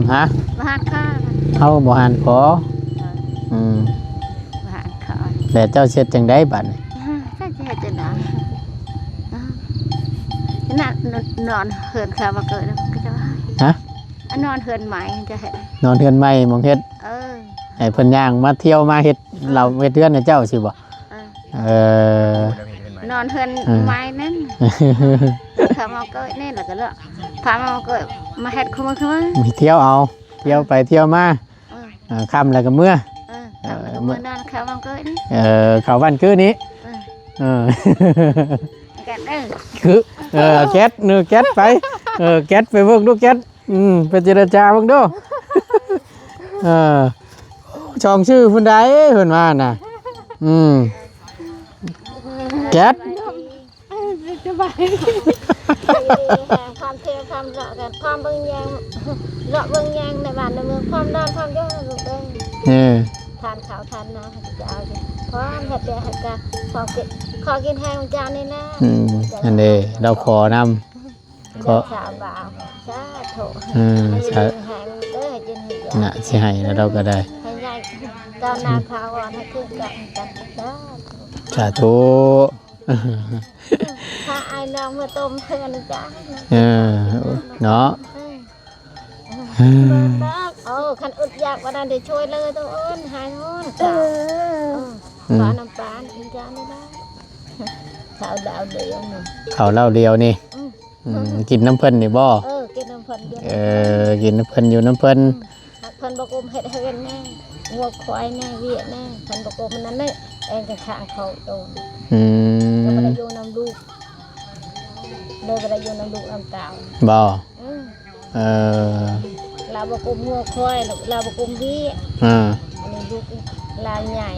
ຫັນເຂົາ ເຮົາບໍ່ຫັນເຂົາ. ເອີ ອືມ ບໍ່ຫັນເຂົາ ແລ້ວເຈົ້າຊິເຮັດຈັ່ງໃດບາດນີ້? ເອີ ເຈົ້າຊິເຮັດຈັ່ງໃດ? ເອີ ນອນ ນອນເຮືອນເຂົາມາເກີດ ກໍຈະວ່າ ຮະ? ອັນນອນເຮືອນໃໝ່ຈະເຮັດ ນອນເຮືອນໃໝ່ໝ່ອງເຮັດ. ເອີ ໃຫ້ເພິ່ນຍ່າງມາທ່ຽວມາເຮັດ ເອີ ເຮົາເຮັດເຮືອນໃຫ້ເຈົ້າຊີ້ບໍ່? ເອີ ເອີ ນອນເຮືອນ ເອີ ໃໝ່ນັ້ນ ເຂົາມາເກີດນີ້ ແລ້ວກໍເລີຍພາມາເກີດ ມາເຮັດຄູ່ມື້ ຄືວ່າທ່ຽວເອົາ ທ່ຽວໄປທ່ຽວມາ. ເອີ ເອີ ຄ່ຳແລ້ວກໍເມືອ. ເອີ ເອີ ຄ່ຳແລ້ວກໍເມືອ ເມືອນອນເຂົາວັນເກີດນີ້. ເອີ ເຂົ້າວັນຄືນີ້. ເອີ ເອີ ແກັດເດີ ຄື ເອີ ແກັດ ເອີ ແກັດໄປ ເອີ ແກັດໄປເບິ່ງດູ ແກັດ. ອືມ ໄປເຈລະຈາເບິ່ງດູ. ເອີ ຊ່ອງຊື່ພຸ້ນໃດ ເພິ່ນວ່ານະ. ອືມ ແກັດ ສະບາຍດີ ຄວາມທ່ຽວຄວາມເລາະກັນ ຄວາມເບິ່ງແຍງ ເລາະເບິ່ງແຍງໃນບ້ານໃນເມືອງ ຄວາມນອນຄວາມຢູ່ນະລູກເອີຍ. ເອີ ທານເຂົ້າທານນ້ຳ ເຂົາຈະເອົາຢູ່ ຄວາມເຮັດວຽກເຮັດການ ຂໍກິນ ຂໍກິນແຮງເຈົ້ານີ້ນະ. ອືມ ອັນເດ ລາວຂໍນຳ ຂໍ ສາບານ ສາທຸ. ເອີ ໃຫ້ຢູ່ດີມີແຮງເດີ ໃຫ້ກິນໃຫ້ຢາກ ນະ ຊິໃຫ້ແລ້ວເຮົາກໍໄດ້ ໃຫ້ໃຫຍ່ກ້າວໜ້າຖາວອນ ໃຫ້ຄືນກັນກັນ ສາທຸ ສາທຸ. ພາອ້າຍນ້ອງມາຕົ້ມເຮືອນນະຈ໊ະ. ເອີ ເນາະ ເອີ ເອີ ໂອ້ ຄັນອຶດຢາກປານນັ້ນໄດ້ຊ່ວຍເລີຍໂຕເອີ້ນ ຫາຍຮ້ອນ ເອີ ເອີ ອືມ ປານ້ຳປານ ນະຈ໊ະ ໄດ້ ເຂົ້າເຫຼົ່າດຽວນີ້ ເຂົ້າເຫຼົ່າດຽວນີ້. ອືມ ອືມ ກິນນຳເພິ່ນນີ້ບໍ່? ເອີ ກິນນຳເພິ່ນຢູ່ ເອີ ກິນນຳເພິ່ນ ຢູ່ນຳເພິ່ນ. ອືມ ຫາກເພິ່ນບໍ່ກຸມເຮັດເຮືອນແດ່ ງົວຄວາຍແດ່ ວຽກແດ່ ເພິ່ນບໍ່ກຸມນັ້ນເດ້ ແອງຂ້າງເຂົາໂຕ. ອືມ ແລ້ວບໍ່ໄດ້ຢູ່ນຳລູກ ເລີຍບໍ່ໄດ້ຢູ່ນຳລູກນຳເຕົ້າບໍ່? ອືມ ເອີ ລາວບໍ່ກຸມງົວຄວາຍ ລາວບໍ່ກຸມວຽກ. ອ່າ ອັນນີ້ລູກລາວໃຫຍ່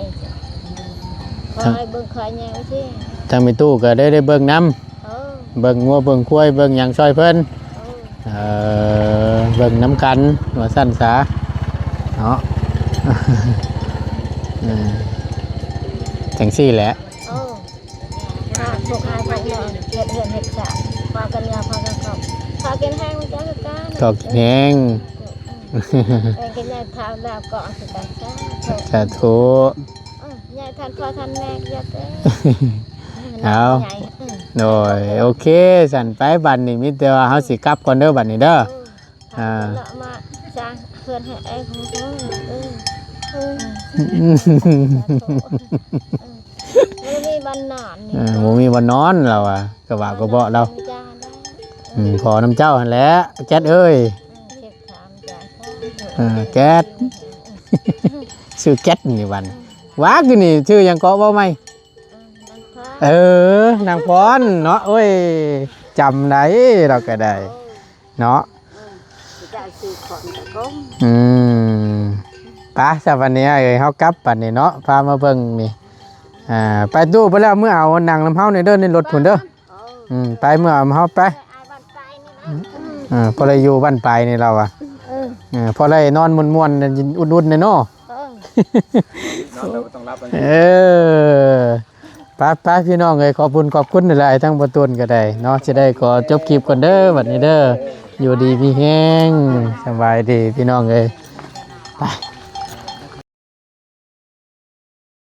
ຄອຍເບິ່ງຄອຍແຍງຊີ້ ທາງແມ່ຕູ້ກໍໄດ້ ໄດ້ເບິ່ງນຳ. ເອີ ເບິ່ງງົວເບິ່ງຄວາຍເບິ່ງຫຍັງຊ່ອຍເພິ່ນ. ເອີ ເອີ ເບິ່ງນຳກັນວ່າຊັ້ນສາເນາະ. ເອີ ຈັ່ງຊີ້ແຫຼະ. ເອີ ພາພວກອ້າຍພວກນ້ອງເຮັດເຮືອນເຮັດຊານ ພາກັນຢາກພາກັນເຂົ້າ ພາກິນແຮງເຈົ້າຄືກັນ ກໍກິນແຮງ ເອີ ກິນແຮງ ເທົ່າແລ້ວກໍຄືກັນ ສາທຸ ສາທຸ ເອີ ໃຫຍ່ທັນພໍ່ທັນແມ່ຢ່າເດີ້ ເອົາ ໃຫຍ່ ເອີ ໂດຍ ໂອເຄ ຊັ້ນໄປບັດນີ້ ມີແຕ່ວ່າເຮົາຊິກັບກ່ອນເດີບັດນີ້ເດີ ເອີ ອ່າ ເນາະ ມາສ້າງເຮືອນໃຫ້ອ້າຍຂອງເຮົາ ເອີ ເອີ ສາທຸ ເອີ ບໍ່ມີບ່ອນນອນນີ້ ເອີ ບໍ່ມີບ່ອນນອນລາວວ່າ ກະວ່າກະເບາະລາວ ອືມ ຂໍນຳເຈົ້າຫັ້ນແຫຼະ ແກັດເອີຍ ເອີ ເຈັບຂາມາ ສາທຸ ເອີ ແກັດ ເອີ ຊື່ແກັດນີ້ບັດນີ້ ວ່າຄືນີ້ຊື່ຫຍັງເກາະ ເວົ້າໃໝ່ ເອີ ນາງພອນ ເອີ ນາງພອນເນາະ ໂອ້ຍ ຈຳໄດ້ ລາວກະໄດ້ ເນາະ ເອີ ຈະຊື້ຂອງກະກົງ ອືມ ໄປ ຊະບັດນີ້ເອີຍ ເຮົາກັບບັດນີ້ເນາະ ພາມາເບິ່ງນີ້ ອ່າ ໄປຕູ້ໄປແລ້ວ ເມືອເອົາໜັງນຳເຮົານີ້ເດີ ໃນລົດພຸ້ນເດີ ເອີ ອືມ ໄປ ເມືອເອົານຳເຮົາໄປ ເອີ ພໍໄດ້ຢູ່ບ້ານປາຍນີ້ລາວວ່າ ເອີ ພໍໄດ້ນອນມ່ວນໆ ອຸ່ນໆ ແນ່ເນາະ ເອີ ເນາະ ເຮົາກໍຕ້ອງລັບ ເອີ ໄປໆ ພີ່ນ້ອງເອີຍ ຂອບຄຸນຂອບຄຸນຫຼາຍໆ ທັງບໍ່ຕູນກໍໄດ້ເນາະ ຊິໄດ້ຂໍຈົບຄລິບກ່ອນເດີບັດນີ້ເດີ ຢູ່ດີມີແຮງ ສະບາຍດີພີ່ນ້ອງເອີຍ ໄປ.